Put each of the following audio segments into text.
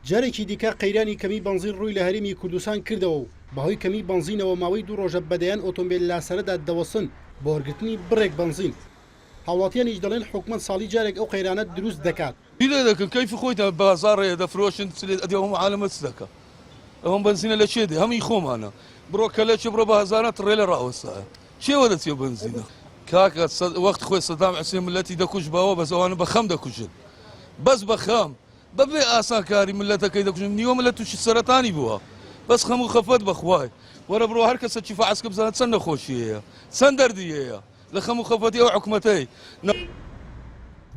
جارێکی دیکە قەیرانی کەمی بەنزین ڕووی لە هەرێمی کوردستان کردەوە و بەهۆی کەمی بەنزینەوە ماوەی دوو ڕۆژە بە دەیان ئۆتۆمبێل لاسەرەدا دەوەستن بۆ وەرگرتنی بڕێک بەنزین. هاوڵاتیانیش دەڵێن حکومەت ساڵی جارێک ئەو قەیرانە دروست دەکات. چی لێ دەکەن کەیفی خۆیتان بازاڕێ دەفرۆشن چ لێ ئەدی ئەوەم عالەمە چ دەکا ئەوەم بەنزینە لە کێ دێ هەم ئی خۆمانە بڕۆ کەلەکێ بڕۆ بە هەزاران تڕێلە ڕاوەستایە کێوە دەچێ بەنزینە کاکە وەخت خۆی سەدام حسێن ملەتی دەکوشت بەوە بەس ئەوانە بە خەم دەکوژن بەس بە خەم بەبێ ئاسانکاری ملەتەکەی دەکوژن نیوە ملەت تووشی سەرەتانی بووە بەس خەم و خەفەت بەخوای وەرە بڕۆ هەر کەسە چی فەعسکە بزانە چەند نەخۆشی هەیە چەند دەردی هەیە لە خەم و خەفەتی ئەو حکومەتەی نە.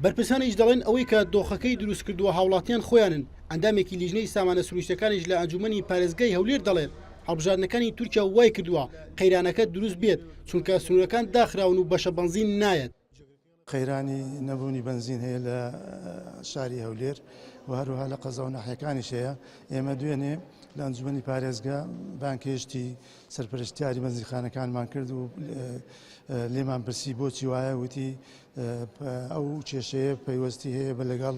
بەرپرسانیش دەڵێن ئەوەی کە دۆخەکەی دروستکردووە هاوڵاتیان خۆیانن، ئەندامێکی لیژنەی سامانە سروشتیەکانیش لە ئەنجومەنی پارێزگای هەولێر دەڵێت، هەڵبژاردنەکانی تورکیا وایکردووە قەیرانەکە دروست بێت، چونکە سنوورەکان داخراون و بەشە بەنزین نایەت. قەیرانی نەبوونی بەنزین هەیە لە شاری هەولێر و هەروەها لە قەزا و ناحیەکانیش هەیە، ئێمە دوێنێ لە ئەنجومەنی پارێزگا بانگهێشتی سەرپەرشتیاری بەنزینخانەکانمان کرد و لێمان پرسی بۆچی وایە وتی ئەو کێشەیە پەیوەستی هەیە بە لەگەڵ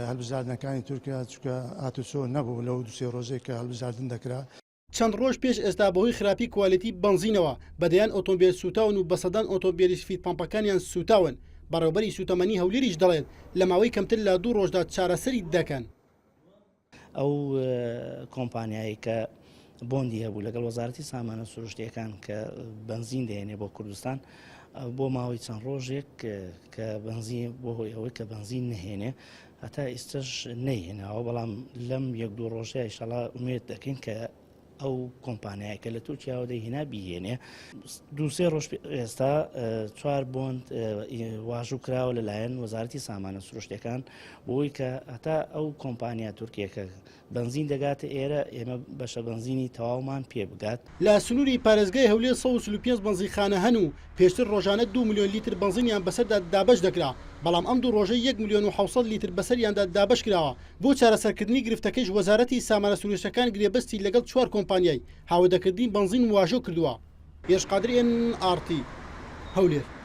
هەلبژاردنەکانی تورکیا چونکە هاتوچۆ نەبوو لەو دوسێ ڕۆژێک کە هەلبژاردن دەکرا. چەند ڕۆژ پێش ئێستا بەهۆی خراپی کوالێتی بەنزینەوە بە دەیان ئۆتۆمبێل سووتاون و بە سەدان ئۆتۆمبێلیش feed pump ەکانیان سووتاون، بەڕێوەبەری سووتەمەنی هەولێریش دەڵێت، لە ماوەی کەمتر لە دوو ڕۆژدا چارەسەری دەکەن. ئەو کۆمپانیایەی کە بۆندی هەبوو لەگەڵ وەزارەتی سامانە سروشتیەکان کە بەنزین دێنێ بۆ کوردستان بۆ ماوەی چەند ڕۆژێک کە بەنزین بۆ هۆی ئەوەی کە بەنزین نهێنێ هەتا ئیستش نەیهێناوە بەڵام لەم یەک دوو ڕۆژەیە ئیشەڵا ئومێد دەکەین کە ئەو کۆمپانیایە کە لە تورکیاوە دەیهێنا بیهێنێ دووسێ ڕۆژ ئێستا چوار بۆند واژوو کراوە لەلایەن وەزارەتی سامانە سروشتەکان بۆی کە هەتا ئەو کۆمپانیا تورکیەکە بنزین دەگاتە ئێرە ئێمە بەشە بنزینی تەواومان پێ بگات. لە سنووری پارێزگای هەولێر 145 بەنزینخانە هەن و پێشتر ڕۆژانە دوو ملیۆن لیتر بەنزینیان بەسەردا دابەش دەکرا، بەڵام ئەم دوو ڕۆژە یەک ملیۆن و 700 لیتر بەسەریاندا دابەشکراوە. بۆ چارەسەرکردنی گرفتەکەیش وەزارەتی سامانە سروشتەکان گرێبەستی لەگەڵ چوار کۆمپانیای هاوردەکردنی بەنزین واژۆ کردووە. هێرش قادر ئێن ئاڕ تی، هەولێر.